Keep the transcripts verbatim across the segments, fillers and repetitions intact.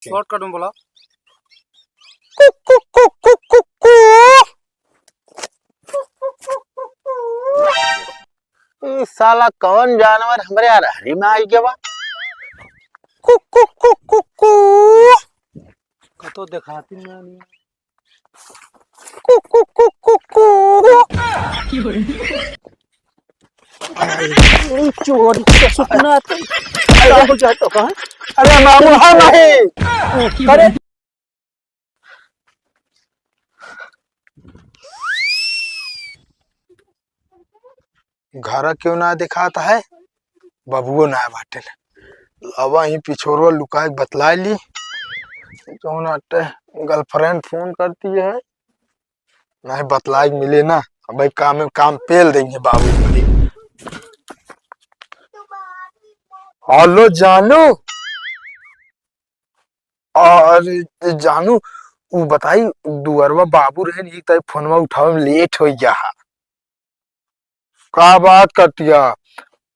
Shortcut में बोला। ई साला कौन जानवर हमरे अरहरी में आई गवा? कु, कु, कु, कु, कु। कतो देखाती ना नहीं। कु, कु, कु, कु, कु। अरे, चोरी का सुपना तो क्या हो जाए तो कहाँ? अरे मामू, हम नहीं। अरे, घर क्यों ना दिखाता है, बबुओ ना बाटे। अब ही पिछोरवा लुकाए के बतला ली, जौन आटे girlfriend फोन करती है, नहीं बतलाए के मिले ना, अब भाई काम में काम पेल देंगे बाबू बड़ी। हेलो जानू, अरे जानू, उ बताई, दुअरवा बाबू रहे, एक तारीख फोनवा उठावे में लेट हो गया है। का बात करतिया?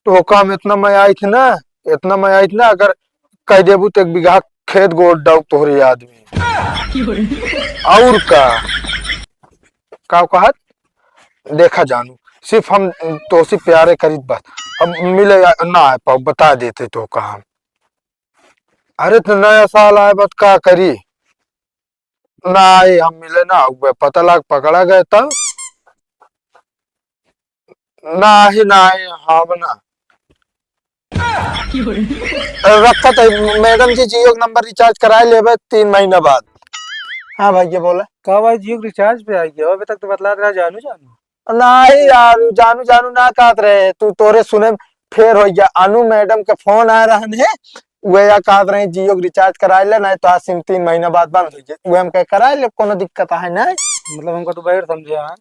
तो का हम इतना मैं आई थी ना, इतना मैं आई थी ना, अगर कह देबू तो एक बीघा खेत गोड़ डाउ तोहरे याद में। और का? का कहत? देखा जानू, सिर्फ हम तोसे प्यारे करीत बस, अब मिले या-, ना आ पाओ, बता देते तो का हम। अरे तो नया साल आए बत का करी? ना आए, हम मिले ना हुए, पता लाग पकड़ा गए तब। ना ही, ना ही, हम ना। अरे रखा तो मैडम जी, जियो का नंबर recharge कराए लेबे तीन महीना बाद। हाँ भाई, ये बोला। का भाई, जियो के recharge पे आ गया? अबे तक तो बतला रहा जानू जानू। नाही यार, जानू जानू ना कहत रहे, तू तोरे सुने में फेर हो गया। अनु मैडम के फोन आए रहन है, वे या कहत रहे जियो के recharge कराए ले, नहीं तो आज सिम तीन महीना बाद बंद हो जाए। वे हम कहे कराए ले, कोनो दिक्कत है नहीं। मतलब हमका तो बहिर समझे हैं।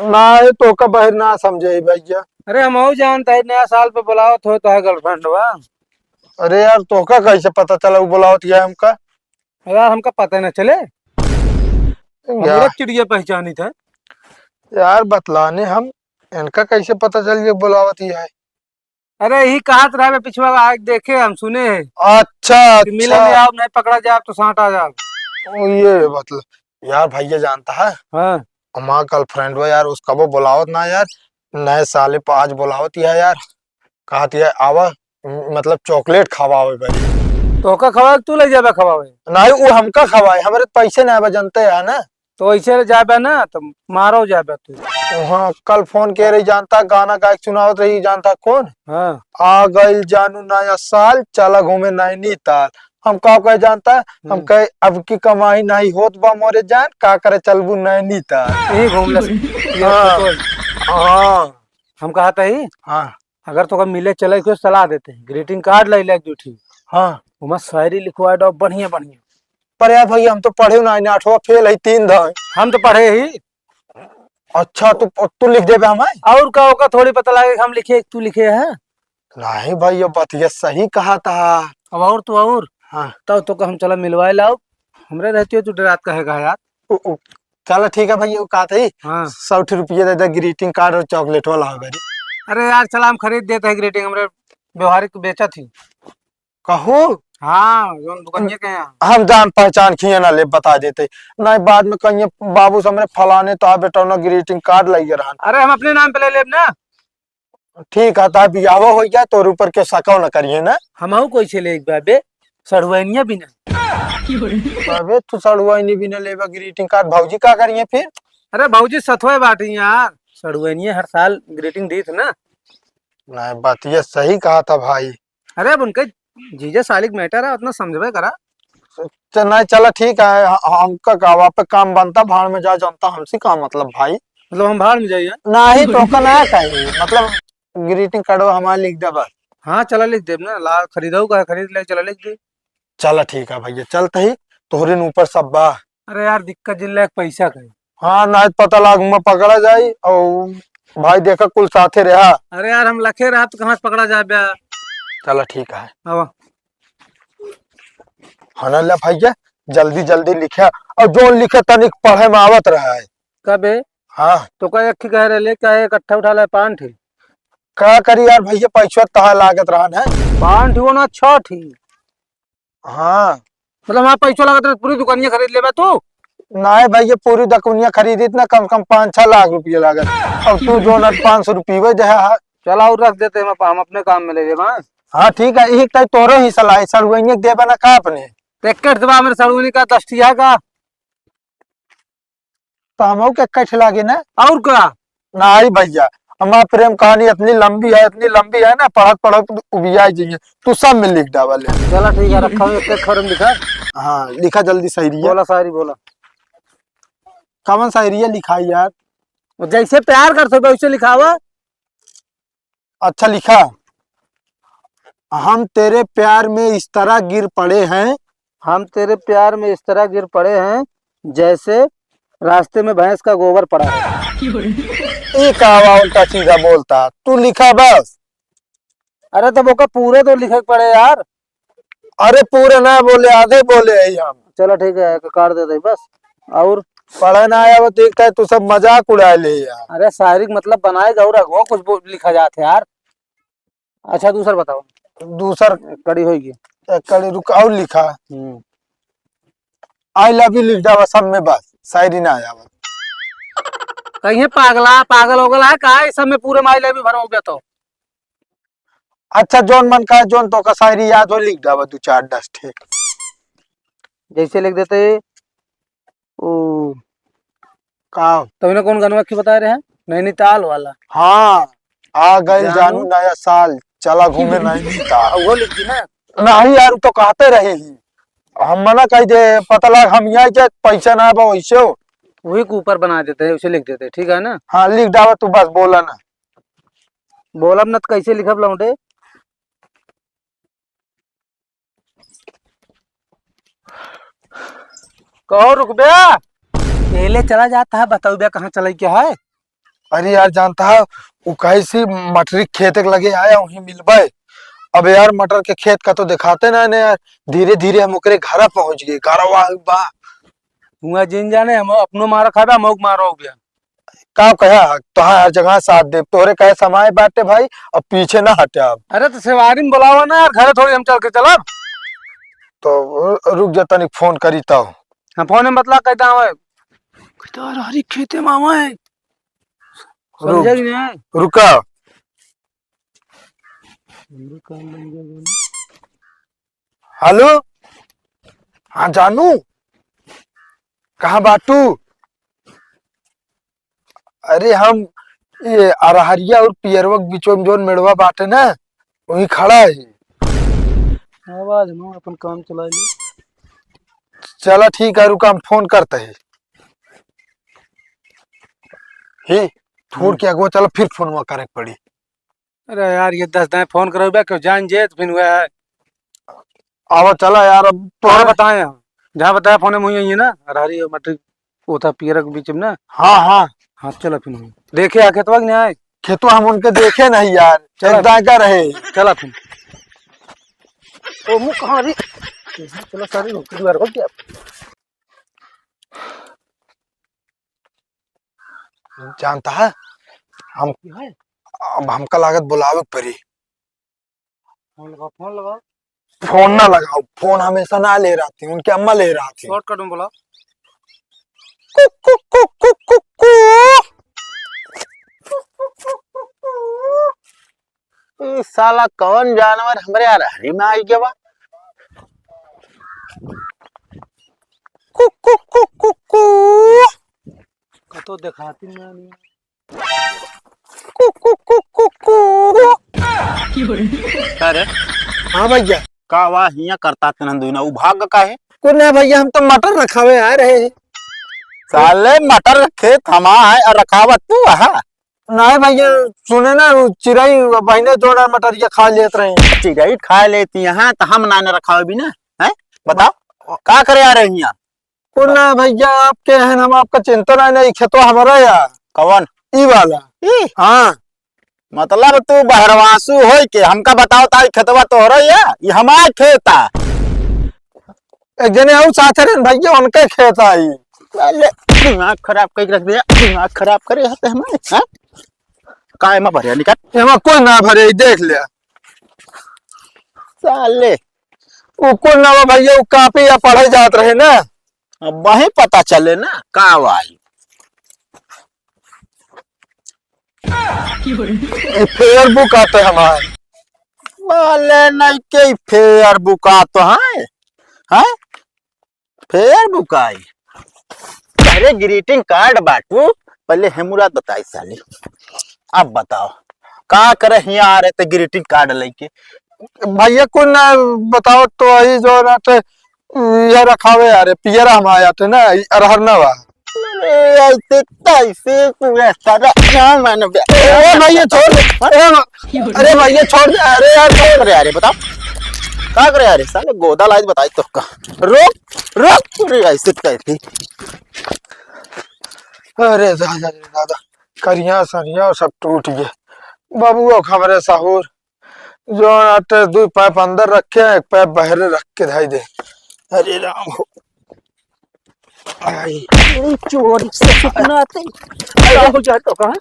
नाही, तो का बहिर ना समझे ही भैया। अरे हम और जानता है, नया साल पे बुलावत हो तो है girlfriend बा। अरे यार, तो का कैसे पता चला वो बुलावत है हमका? यार हमका पता ना चले, हम यार। उड़द चिड़िया पहचानी थे। यार बतलाने हम, इनका कैसे पता चल गया बुलावत ही है? अरे यही कहत रहे, मैं पिछुआ आके देखे, हम सुने हैं अच्छा, कि मिले अच्छा। में आओ, नहीं पकड़ा जाए तो सांट आ जाए। ओ, ये मतलब यार भैया जानता है, हाँ। हमारा girlfriend हुआ यार, उसका वो बुलावत ना यार, नए साले पे आज बुलावत ही है यार। कहत ये आवा, म-, मतलब chocolate खवावे बड़ी। तो का खवावे, तू ले जाबे खवावे? नहीं, वो हमका खवाए, हमारे पैसे ना बा, जानते हैं ना। तो ऐसे ले जाबे ना, तो मारो जाबे तू। हाँ, कल फोन के रही, जानता, गाना गा के सुनावत रही, जानता कौन? हाँ। आ गइल जानू नया साल, चला घूमे नैनीताल। हम का कहे जानता? हम हम्म। कहे, अब की कमाई नहीं होत बा मोरे जान, का करे चलबू नैनीताल। यही घूम ले। हाँ। हाँ। हम कहत ही, हाँ। अगर तोका मिले चले के सलाह देते हैं, greeting card ले ले एक दू ठी। हाँ। ओमा शायरी लिखवा दो बढ़िया बढ़िया। पर यार भैया, हम तो पढ़े ना, आठवाँ फेल है, तीन धाए। हम तो पढ़े ही। अच्छा, तू, तू लिख देबे हमें? और का, ओका थोड़ी पता लागे कि हम लिखे, तू लिखे है? नहीं भैया, बतिया सही कहत हा। अब और तू और? हाँ। तब तोका हम चला मिलवाए लाओ। हमरे रहती हो तू डरात कहेगा यार। उ, उ, चला ठीक है भैया, वो कहत ही, हाँ। सौ ठी रुपया दे दे, greeting card और chocolate वाला हो गई। अरे यार, चला हम खरीद देते हैं greeting, हमरे व्यवहारिक बेचत ही। कहू? हाँ, जौन दुकनिया के यहाँ। हम जान पहचान खिए ना ले, बता देते। नहीं, बाद में कहिए बाबू से हमरे फलाने तो बेटा ना greeting card लइगे रहन। अरे, हम अपने नाम पे ले लेब ना। ठीक है, ता बियाहो हो जाए, तोर ऊपर के शको न करिए ना। हमहू कोई से ले एक बार बे, सड़ुआइनिया भी ना। अबे, तू सड़ुआइनी भी ना लेबा greeting card, भौजी का करिए फिर? अरे, भौजी सथवे बाटी यार, सड़ुआइनिया हर साल greeting दीत ना। नहीं, बात ये सही कहत हा भाई। अरे, अब उनके जीजा साली के matter है, उतना समझबे करा। च-, नहीं, चला ठीक है, ह-, हमका का, वहाँ पे काम बनता, भाड़ में जा, जनता हमसे का मतलब भाई। मतलब हम भाड़ में जाइए? नहीं, तो का ना कही, मतलब greeting card हमारा लिख दे बस। हाँ, चला लिख देब ना, ला खरीदऊ का, खरीद ले, चला लिख दे। चला ठीक है भैया, चलते ही तोहरे न ऊपर सब बा। अरे यार, दिक्कत जिन लायक पैसा का है। हाँ, ना पता लाग में पकड़ा जाई, और भाई देखा कुल साथे रहा। अरे यार, हम लखे रहा तो कहाँ से पकड़ा जाए बे? चला ठीक है। आवा। हाँ ना, ले भैया, जल्दी जल्दी लिखे, और जो लिखे तनिक पढ़े में आवत रहा है। कबे? हाँ। तो का एक ही कह रहे, ले क्या एक अट्ठा उठा ले, पाँच ही। का करी यार भैया, पैसा तहा लागत रहा है। पाँच ही वो ना, छह ही। हाँ। मतलब, हमार पैसो लागत रहे, पूरी दुकानिया खरीद लेबे तू? नाहीं भाई, ये पूरी दुकानिया खरीदी त ना, कम से कम पाँच छह लाख रुपया लागत। अब तू जौन आज पाँच सौ रुपये दे हा। चला, और रख देते हैं, हम, हम अपने काम में ले लेबे, हाँ? हाँ, ठीक है, एक ताई तोहरो हिस्सा लाई, सड़ुआइने के देबे ना का अपने? तो एक से बा मेरे सड़ुआइने का, दस ठिया का। तो हमहू के कठ लागे ना। और का? नाहीं भैया, हमार प्रेम कहानी इतनी लंबी है, इतनी लंबी है ना, पढ़त पढ़त उबिया जाइए। तू सब में लिख डावा ले। चला ठीक है, रखा हूँ, एक एक खरम लिखा। हाँ, लिखा जल्दी शायरी है। बोला शायरी बोला। कवन शायरी है लिखा यार? जैसे प्यार करते वैसे लिखावा। अच्छा लिखा, हम तेरे प्यार में इस तरह गिर पड़े हैं। हम तेरे प्यार में इस तरह गिर पड़े हैं, जैसे रास्ते में भैंस का गोबर पड़ा है। ई का बा, उल्टा सीधा बोलता, तू लिखा बस। अरे तब ओका पूरे तो लिखे के पड़े यार। अरे पूरे ना बोले, आधे बोले है हम। चलो ठीक है, एक काट देते हैं बस। और पढ़े ना आया वो, देखता है तू सब मजाक उड़ा ले यार। अरे शायरी के मतलब बनाए गौर अगो कुछ बो-, लिखा जात है यार। अच्छा दूसर बताओ। दूसर एक कड़ी होई गई। एक कड़ी रुक और लिखा। हम्म। I love you लिख डावा सब में बस, शायरी ना आया बस। कहीं पागला, पागल हो गला है का? इस सब में पूरे में I love you भरोगे तो। अच्छा, जौन मन का, जौन तोका शायरी याद हो, लिख डावा दू चार दस ठे। जैसे लिख देते, ओ, का? तब इन्हें कौन गनवा की बता रहे हैं? नैनीताल वाला। हाँ, आ गइल जानू। जानू नया साल, चला घूमे नैनीताल। वो लिख दी ना। नहीं यार, उ तो कहते रहे ही। हम मना कही दे, पता लग हम यहाँ के पैसा ना बा वैसे हो। वही के ऊपर बना देते हैं, उसे लिख देते हैं, ठीक है ना? हाँ, लिख डावा तू, बस बोला ना। बोलब न त कैसे लिखब लौंडे? कहो रुकबे। पहले चला जाता है, बताओ बे कहाँ चले के है? अरे यार जानता है, उ कहे सी मटरी खेत के लगे आया, वहीं मिलबे। अब यार मटर के खेत का तो दिखाते ना ने यार, धीरे धीरे हम ओकरे घर पहुँच गए, घर बा। हुआ जिन जाने हम अपनो मारा खाबे, मौक मारो हो गया। का कहा, तोहार हर जगह साथ देब, तोहरे कहे समय बाटे भाई, अब पीछे ना हटे अब। अरे तो सेवारी में बुलावा ना यार, घरे थोड़ी हम चल के चलब। तो रु-, रुक जा तनिक फोन करी तब। हाँ, फोन में बतला कहता हूँ। कहता हरी खेते में आवे। रुक, समझे कि नहीं? रुका। हेलो, हाँ जानू, कहाँ बाटू? अरे हम ये अरहरिया और पियरवा के बीचवा में जौन मेड़वा बाटे ना, वहीं खड़ा है। आवाज में अपन काम चला ले। चला ठीक है, रुका, हम फोन करते हैं। हे, छोड़ के अगुआ, चला फिर फोनवा करे के पड़ी। अरे यार, ये दस दाएँ फोन करबे, क्यों जान जे, तो फिर वह है। आवा, चला यार, अब तो तोहरे बताए हम। जहाँ बताया फोन में हुई है ना, अरहरी और मटर, वो था पियरक बीच में ना। हाँ, हाँ। हाँ, चला फिर हुई। देखे आ खेतवा कि नहीं आए? खेतवा हम उनके देखे नहीं यार, चला। एक दाएँ का रहे। चला फिर। ओ, मुँह कहाँ रे? चला, सारे लोग के द्वार हो गया। जानता है, हम, अब हमका लागत बुलावे के पड़ी। फोन लगाओ, फोन लगाओ। फोन ना लगाओ, फोन हमेशा ना ले रहती, उनके अम्मा ले रहती। शॉर्टकट में बोला। कुक, कुक, कुक, कुक, कुक, कुक। ई साला कौन जानवर हमरे अरहरी में आई गवा? कुक, कुक, कुक, कुक, कुक। कतो देखाती ना नहीं। कुक, कुक, कुक, कुक, कुक। का रे? हाँ भैया। का वा हियाँ करता तेनन दुइना, उ भाग का है? कुछ ना भैया, हम तो मटर रखावे आ रहे हैं। साले मटर खेत हमा है और रखावत तू, हाँ? नहीं भैया, सुने ना, उ चिरई बहिने जोड़ा मटरिया खा लेत रही। चिरई खा लेती यहाँ, तो हम ना, ना रखावे भी ना, हैं? बताओ, का करे आ रहे हैं यहाँ? कुछ ना भैया, आपके हैं, हम आपका चिंता नहीं, नहीं, खेतवा हमारा यार। कौन? ई वाला। ई? हाँ। मतलब तू बहरवासु होई के हमका बताओ ता ई खेतवा तोहरा या? ई हमार खेत आ। एक जने और साथ रहन भैया, उनके खेत आई। साले दिमाग खराब करके रख दिया, दिमाग खराब करे हते हमारे, हैं? काय में भरे निकल। एमा कोई ना भरे, देख ले। साले उ कुल ना बा भैया, उ कापी या पढ़े जात रहे ना। अब वही पता चले ना का भाई। ए, फेयर बुक आते हमार। बोले नहीं के फेयर बुक आतो है, हैं? फेयर बुक आई। अरे ग्रीटिंग कार्ड बाटू, पहले हेमुरात बताई साली। अब बताओ, का करे हियाँ आ रहे थे ग्रीटिंग कार्ड लेके? भैया को ना बताओ तो, यही जो ना थे, ये रखावे यार, पियरा हम आया थे ना, अरहर ना बा। अरे ऐसे तैसे पूरा सारा ना मानव। अरे भैया छोड़ दे। अरे, अरे भैया छोड़ दे। अरे यार छोड़। अरे अरे बताओ, का करे यार, साले गोदा लाइज बताई तो का। रोक, रोक, अरे ऐसे कैसे? अरे दादा रे दादा, करिया सरिया सब टूट गए। बाबू अब हमरे सहूर, जो आटे दुई पैप अंदर रखे, एक पैप बाहरे रख के धाई दे। अरे राम हो। आई। अरे चोरी से कितना आते हैं। अरे हो जाए तो कहाँ?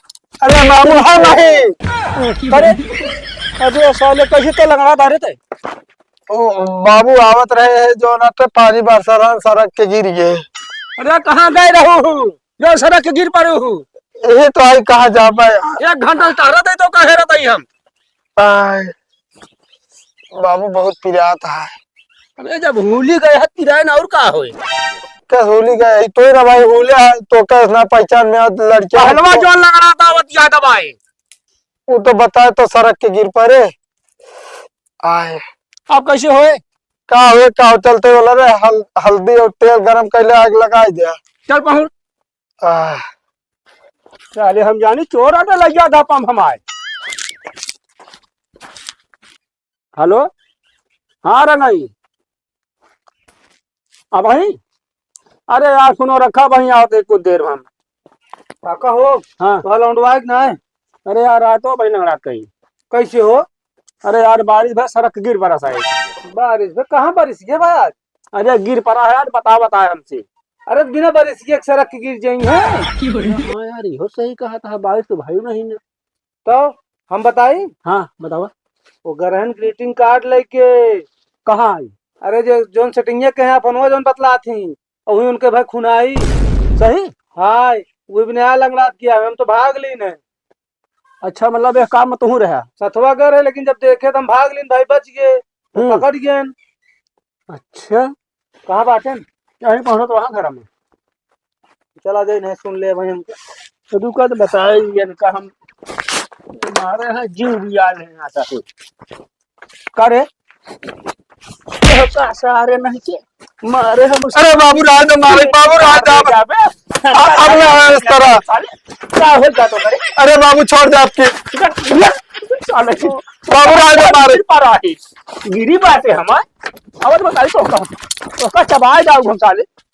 अरे बाबू, हाँ नहीं। अरे, अरे साले कैसे तो लंगड़ा धारे थे? ओ बाबू आवत रहे हैं, जो ना तो पानी बरसा रहा, सड़क के गिर गए। अरे कहाँ गए रहो हु? जो सड़क के गिर पड़े हु? यही तो आई, कहाँ जा पाए? एक घंटा से टहरा दे तो कहे रहता ही हम। आय, बाबू बहुत पिरात है। अरे जब होली गए है पिराए ना और का होए? क्या होली गए है? तो ही ना भाई, होली है तो क्या ना पहचान में आत लड़कियां पहलवा तो जो लंगड़ा था वो ज्यादा भाई। वो तो बताए तो सड़क के गिर पड़े। आए। अब कैसे होए? का होए, का हो, चलते वाला रे, हल-, हल्दी और तेल गरम कैले आग लगाई दे। चल पहुँच। आह। साले हम जानी चोर आटे लग गया था पंप हमारे। हेलो, हाँ रंगाई, अब आई। अरे यार सुनो, रखा वहीं, आओ तो कुछ देर में हम। काका हो, हाँ। तो लौंडवाए कि नहीं? अरे यार, आ तो भाई लंगड़ात कहीं। कैसे हो? अरे यार, बारिश भर सड़क गिर पड़ा साहब। बारिश भर कहाँ बारिश ये भाई आज? अरे गिर पड़ा है यार, बता, बता हमसे। अरे बिना बारिश के एक सड़क गिर जाएंगे। हाँ यार, इहो सही कहा था, बारिश तो भाई नहीं ना। तो हम बताई? हाँ, बतावा। वो गरहन ग्रीटिंग कार्ड लेके। कहाँ आई? अरे जो, जोन सेटिंगे के हैं अपन, वो जोन बतला थी, और हुई उनके भाई खुनाई। सही? हाँ, वो भी नया लंगड़ात किया, हम तो भाग ली ने। अच्छा, मतलब एक काम में तू रहा? सथवा कर है, लेकिन जब देखे तो हम भाग लीन, भाई बच गए, तो हम्म। पकड़ गए। अच्छा। कहाँ बाटेन? यहीं पहुँचो तो वहाँ घर में। चला जाए, नहीं सुन ले भाई हमको। तो तू कद बताए इनका हम मारे हैं, जीव भी आ नहीं आता है। का रे? का सारे नहीं के मारे हम। अरे बाबू, राज दे मारे, बाबू, राज दे। जाबे। अब, अब ना हो इस तरह। साले, का हो जा तो करे? अरे बाबू, छोड़ दे आपके। साले, बाबू, राज दे मारे। पर आहे। गिरी बाटे हमार। अब बताई तो का? तो का चबाए जाओ हम साले।